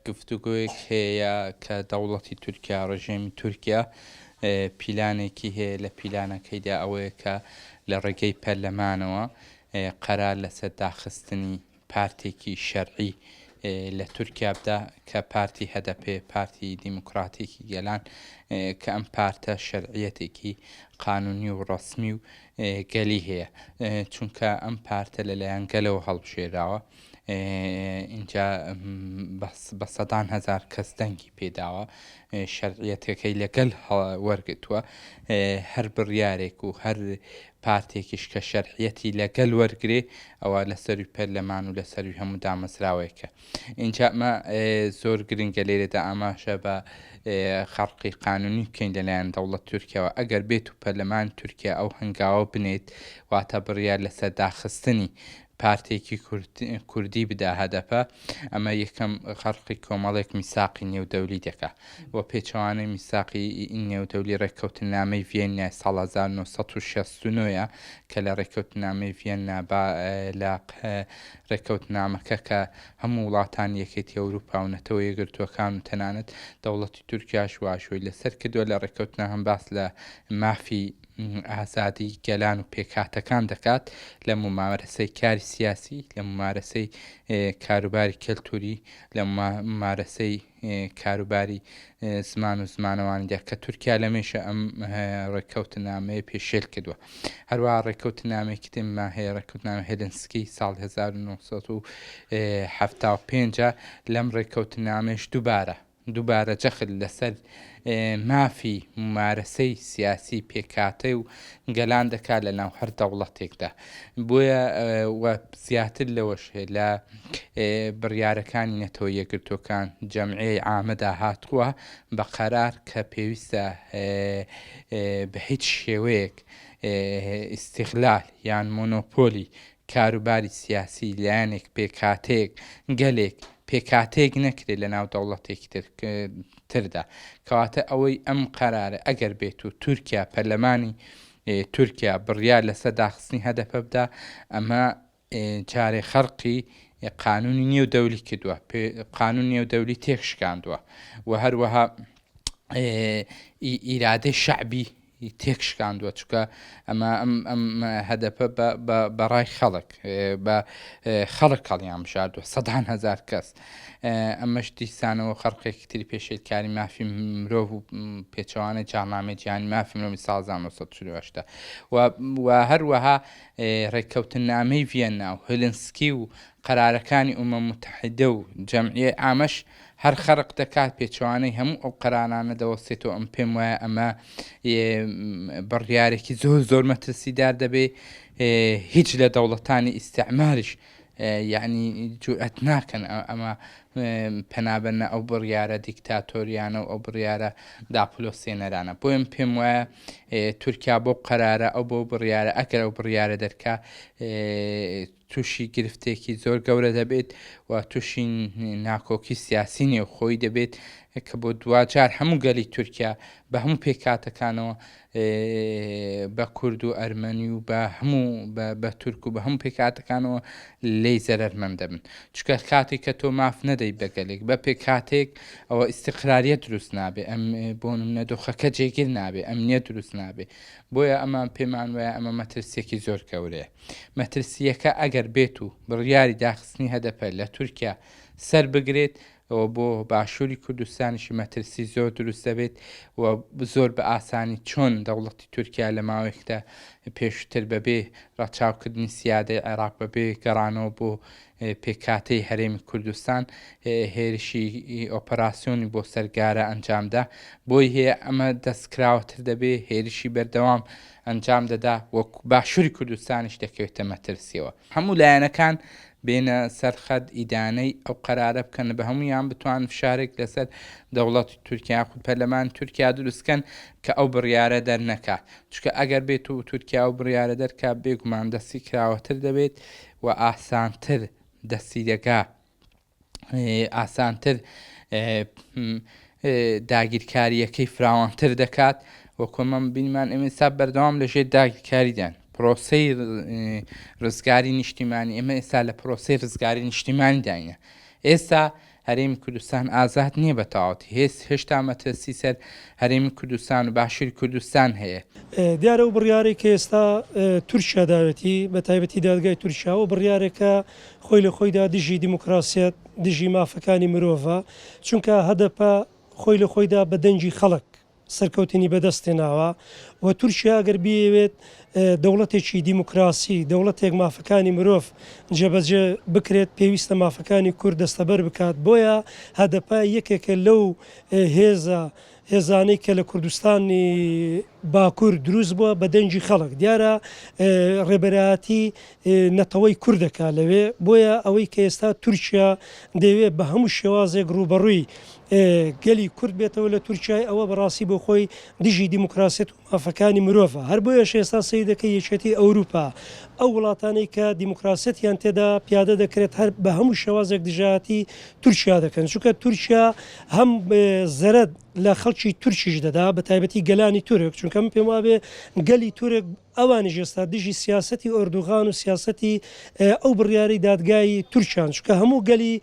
گفتوگۆیەک هەیە کە دەوڵەتی تورکیا، ڕژێمی تورکیا پیلانێکی هەیە، لە پیلانەکەیدا ئەوەیە کە لە ڕێگەی پەرلەمانەوە قەرار لەسەر داخستنی پارتێکی شەرعی لە تورکیا بدا کە پارتی هەدەپێ، پارتی دیموکراتیکی گەلان، کە ئەم پارتە شەرعیەتێکی قانونی و ڕەسمی و گەلی هەیە، چونکە ئەم پارتە لەلایەن گەلەوە هەڵبژێراوە، ئینجا بە سەدان هەزار کەس دەنگی پێداوە، شەرعیەتەکەی لە گەل وەرگتووە، هەر بڕیارێک و هەر پارتێکیش کە شەرعیەتی لە گەل وەرگرێ ئەوە لە سەروی پەرلەمان و لە سەروی هەموو دامەزراوەیەکە. ئینجا ئەمە زۆر گرنگە لێرەدا ئاماژە بە خەڕقی قانونی بکەین لەلایەن دەوڵەت تورکیاوە ئەگەر بێت و پەرلەمان تورکیا ئەو هەنگاوە بنێت واتە بڕیار لەسەر داخستنی پارتێکی کوردی بدا هەدەپە ئەمە یەکەم خەڕقی کۆمەڵێک میساقی نێودەولی دەکا و پێچەوانەی میساقی نێودەولی ڕێککەوتننامەی ڤیەننای ساڵ 1969 ە کە لە ڕێککەوتننامەی ڤیەننا با لە ڕێککەوتننامەکە کە هەموو وڵاتانی یەکێتی ئەوروپا و نەتەوە یەکگرتووەکان و تەنانەت دەوڵەتی تورکیاش واژۆی لەسەر کردووە لە ڕێککەوتنە هەم باس لە مافی ئازادی گەلان و پێکهاتەکان دەکات لە مومارەسەی کاری سیاسی، لە مومارەسەی کاروباری کەلتوری، لە مومارەسەی کاروباری زمان و زمانەوانیدا کە تورکیا لەمێژە ئەم ڕێککەوتنامەیە پێشێل کردووە. هەروەها ڕێککەوتنامەیەکی ترمان هەیە ڕێککەوتنامەی هێلنسکی ساڵ 1975 لەم ڕێککەوتنامەیش دووبارە دووبارە جەخت لەسەر مافی مومارەسەی سیاسی پێکهاتە و گەلان دەکات لە ناو هەر دەوڵەتێکدا. بۆیە و زیاتر لەوەش لە بڕیارەکانی نەتەوە یەکگرتووەکان جەمعیەی عامەدا هاتووە بە قەرار کە پێویستە بە هیچ شێوەیەک ئیستیغلال یان مۆنۆپۆلی کاروباری سیاسی لایەنێک، پێکهاتەیەک، گەلێک، پێکهاتەیەک نەکرێت لە ناو دەوڵەتێکی تر تردا. کەواتە ئەوەی ئەم قەرارە ئەگەر بێت و تورکیا پەرلەمانی تورکیا بڕیار لەسەر داخستنی هەدەپە بدا ئەمە جارێ خەرقی قانونی نێو دەولی کردووە قانون نێو دەولی تێکشکاندووە و هەروەها ئیرادەی شەعبی تێک شکاندووە چونکە ئەمە ئەم ئەم هەدەپە بە بە بەڕای خەڵک بە خەڵک هەڵیان بژاردووە سەدان هەزار کەس ئەمەش دیسانەوە خەرقێکی تری پێشێلکاری مافی مرۆڤ و پێچەوانەی جاڕنامەی جیهانی مافی مرۆڤی ساڵ 1948 و و هەروەها ڕێککەوتننامەی ڤیەننا و هلنسکی و قەرارەکانی ئومەم متحدە و جەمعیەی عامەش هەر خەرق دەکات پێچەوانەی هەموو ئەو قەرارانە دەوەستێتەوە ئەم پێم وایە ئەمە بڕیارێکی زۆر زۆر مەترسیدار دەبێ هیچ لە دەوڵەتانی ئیستعماریش یعنی جورئەت ناکەن ئەمە پەنابەنە ئەو بڕیارە دیکتاتۆریانە و ئەو بڕیارە داپلۆسێنەرانە بۆیم پێم وایە تورکیا بۆ قەرارە ئەو بۆ بڕیارە ئەگەر ئەو بڕیارە دەرکا تووشی گرفتێکی زۆر گەورە دەبێت و تووشی ناکۆکی سیاسی نێوخۆی دەبێت کە بۆ دواجار هەموو گەلی تورکیا بە هەموو پێکهاتەکانەوە بە کورد و ئەرمەنی و بە هەموو بە تورک و بە هەموو پێکهاتەکانەوە لێی زەرەرمەند دەبن چونکە کاتێک کە تۆ ماف نەدەی بە گەلێک بە پێکهاتەیەک ئەوە ئیستیقراریەت دروست نابێ ئەم بۆ نمونە دۆخەکە جێگیر نابێ ئەمنیەت دروست نابێ بۆیە ئەمە پێمان وایە ئەمە مەترسیەکی زۆر گەورەیە. مەترسییەکە ئەگەر بێت و بڕیاری داخستنی هەدەپە لە تورکیا سەر بگرێت، ئەوە بۆ باشووری کوردستانیش مەترسی زۆر دروست دەبێت و زۆر بە ئاسانی چۆن دەوڵەتی تورکیا لە ماوەیەکدا پێشووتر بەبێ ڕەچاوکردنی سیادەی عێراق بەبێ گەڕانەوە بۆ پێکهاتەی هەرێمی کوردستان هێرشی ئۆپەراسیۆنی بۆ سەر گارە ئەنجامدا بۆی هەیە ئەمە دەستکراوەتر دەبێ هێرشی بەردەوام ئەنجام دەدا و باشووری کوردستانیش دەکەوێتە مەترسیەوە. هەموو لایەنەکان بێنە سەر خەت ئیدانەی ئەو قەرارە بکەن بە هەموویان بتوان فشارێک لەسەر دەوڵەتی تورکیا یاخود پەرلەمانی تورکیا دروست کەن کە ئەو بڕیارە دەرنەکا چونکە ئەگەر بێت و تورکیا ئەو بڕیارە دەرکا بێگومان دەستی کراوەتر دەبێت و ئاسانتر دەستی دەگا ئاسانتر داگیرکارییەکەی فراوانتر دەکات و کۆمەم بینیمان ئێمە ئێستا بەردەوام لە ژێر داگیرکاریدان پرۆسەی ڕزگاری نیشتیمانی ئێمە ئێستا لە پرۆسەی ڕزگاری نیشتیمانی داینە ئێستا. هەرێمی کوردستان ئازاد نییە بە تەواوەتی، هێز هێشتا مەترسی سەر هەرێمی کوردستان و باشووری کوردستان هەیە. دیارە ئەو بڕیارەی کە ئێستا تورکیا داوێتی، بە تایبەتی دادگای تورکیا، ئەوە بڕیارێکە خۆی لە خۆیدا دژی دیموکراسیەت، دژی مافەکانی مرۆڤە، چونکە هەدەپە خۆی لە خۆیدا بە دەنگی خەڵک سەرکەوتنی بەدەست هێناوە و تورکیا ئەگەر بیەوێت دەوڵەتێکی دیموکراسی، دەوڵەتێک مافەکانی مرۆڤ جێبەجێ بکرێت، پێویستە مافەکانی کورد دەستەبەر بکات، بۆیە هەدەپە یەکێکە لەو هێزە هێزانەی کە لە کوردستانی باکوور دروست بووە بە دەنگی خەڵک، دیارە ڕێبەرایەتی نەتەوەی کورد دەکات لەوێ، بۆیە ئەوەی کە ئێستا تورکیا دەیەوێت بە هەموو شێوازێک ڕووبەڕووی گەلی کورد بێتەوە لە تورکیای ئەوە بەڕاستی بۆ خۆی دژی دیموکراسیەت و مافەکانی مرۆڤە، هەر بۆیەش ئێستا سەیر دەکەی یەکێتی ئەوروپا ئەو وڵاتانەی کە دیموکراسیەتیان تێدا پیادە دەکرێت هەر بە هەموو شێوازێک دژایەتی تورکیا دەکەن، چونکە تورکیا هەم زەرەد لە خەڵکی تورکیش دەدا بە تایبەتی گەلانی تورک، چونکە من پێم وابێ گەلی تورک ئەوانیش ئێستا دژی سیاسەتی ئۆردوغان و سیاسەتی ئەو بڕیارەی دادگای تورکیان، چونکە هەموو گەلی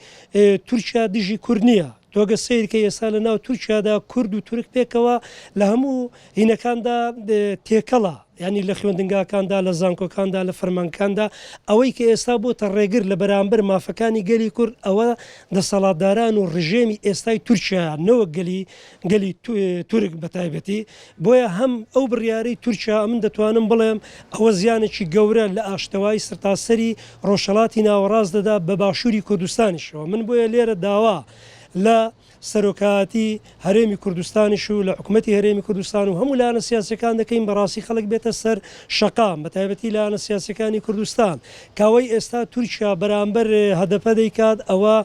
تورکیا دژی کورد نییە. تۆ گەر سەیر کەی ئێستا لە ناو تورکیادا کورد و تورک پێکەوە لە هەموو هینەکاندا تێکەڵە، یانی لە خوێندنگاکاندا، لە زانکۆکاندا، لە فەرمانگەکاندا، ئەوەی کە ئێستا بۆتە ڕێگر لە بەرامبەر مافەکانی گەلی کورد ئەوە دەسەڵاتداران و ڕژێمی ئێستای تورکیایە نەوەک گەلی گەلی تورک بە تایبەتی، بۆیە هەم ئەو بڕیارەی تورکیا ئەمن دەتوانم بڵێم ئەوە زیانێکی گەورە لە ئاشتەوایی سەرتاسەری ڕۆژهەڵاتی ناوەڕاست دەدا بە باشووری کوردستانیشەوە، من بۆیە لێرە داوا لە سەرۆکایەتی هەرێمی کوردستانیش و لە حکومەتی هەرێمی کوردستان و هەموو لایەنە سیاسیەکان دەکەین بەڕاستی خەڵک بێتە سەر شەقام بە تایبەتی لایەنە سیاسیەکانی کوردستان کە ئەوەی ئێستا تورکیا بەرامبەر هەدەپە دەیکات ئەوە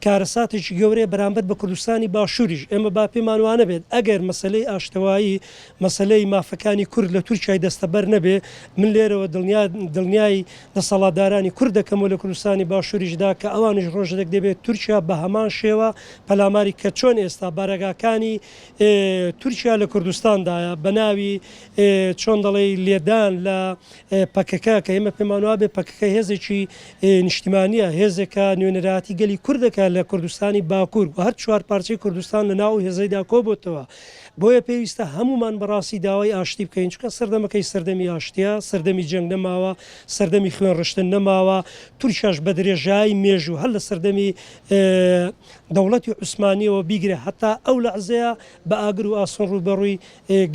کارەساتێکی گەورەیە بەرامبەر بە کوردستانی باشووریش، ئێمە با پێمان وانەبێت ئەگەر مەسەلەی ئاشتەوایی، مەسەلەی مافەکانی کورد لە تورکیای دەستەبەر نەبێ، من لێرەوە دڵنیا دڵنیای دەسەڵاتدارانی کورد دەکەمەوە لە کوردستانی باشووریشدا کە ئەوانیش ڕۆژێک دەبێت تورکیا بە هەمان شێوە پەلاماری کە چۆن ئێستا بارەگاکانی تورکیا لە کوردستاندایە بە ناوی چۆن دەڵێی لێدان لە پەکەکە کە ئێمە پێمان وابێ پەکەکە هێزێکی نیشتیمانیە، هێزێکە نوێنەرایەتی گەلی کورد دەکات لە کوردستانی باکوور و هەر چوارپارچەی کوردستان لە ناو ئەو هێزەیدا کۆبۆتەوە. بۆیە پێویستە هەموومان بەڕاستی داوای ئاشتی بکەین، چونکە سەردەمەکەی سەردەمی ئاشتیە، سەردەمی جەنگ نەماوە، سەردەمی خوێن ڕشتن نەماوە، تورکیاش بە درێژایی مێژوو هەر لە سەردەمی دەوڵەتی عوسمانیەوە بیگرە هەتا ئەو لەعزەیە بە ئاگر و ئاسن ڕووبەڕووی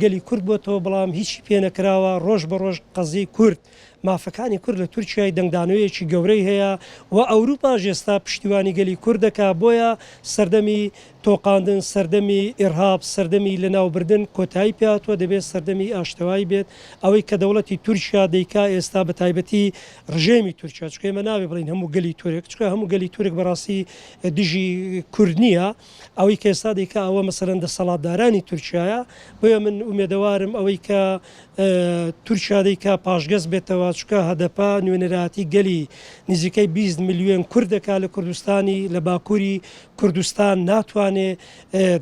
گەلی کورد بۆتەوە، بەڵام هیچی پێنەکراوە، ڕۆژ بە ڕۆژ قەزیەی کورد، مافەکانی کورد لە تورکیای دەنگدانەوەیەکی گەورەی هەیە و ئەوروپاش ئێستا پشتیوانی گەلی کورد دەکا، بۆیە سەردەمی تۆقاندن، سەردەمی ئیرهاب، سەردەمی لەناوبردن کۆتایی پێهاتووە، دەبێت سەردەمی ئاشتەوایی بێت، ئەوەی کە دەوڵەتی تورکیا دەیکا ئێستا بە تایبەتی ڕژێمی تورکیا، چونکە ئێمە نابێ بڵێین هەموو گەلی تورک، چونکە هەموو گەلی تورک بەڕاستی دژی کورد نییە، ئەوەی کە ئێستا دەیکا ئەوە مەسەلەن دەسەڵاتدارانی تورکیایە، بۆیە من ئومێدەوارم ئەوەی کە تورکیا دەیکا پاشگەز بێتەوە، چونکە هەدەپە نوێنەرایەتی گەلی نزیکەی 20 ملیۆن کورد دەکا لە کوردستانی لە باکووری کوردستان ناتوانێ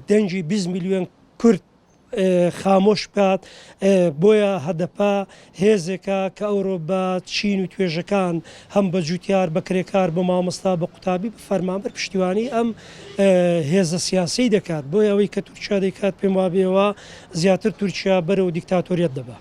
دەنگی 20 ملیۆن کورد خامۆش بکات، بۆیە هەدەپە هێزێکە کە ئەوڕۆ بە چین و توێژەکان هەم بە جوتیار، بە کرێکار، بە مامۆستا، بە قوتابی، بە فەرمانبەر پشتیوانی ئەم هێزە سیاسیەی دەکات، بۆیە ئەوەی کە تورکیا دەیکات پێم وابێ ئەوە زیاتر تورکیا بەرەو دیکتاتۆریەت دەبا.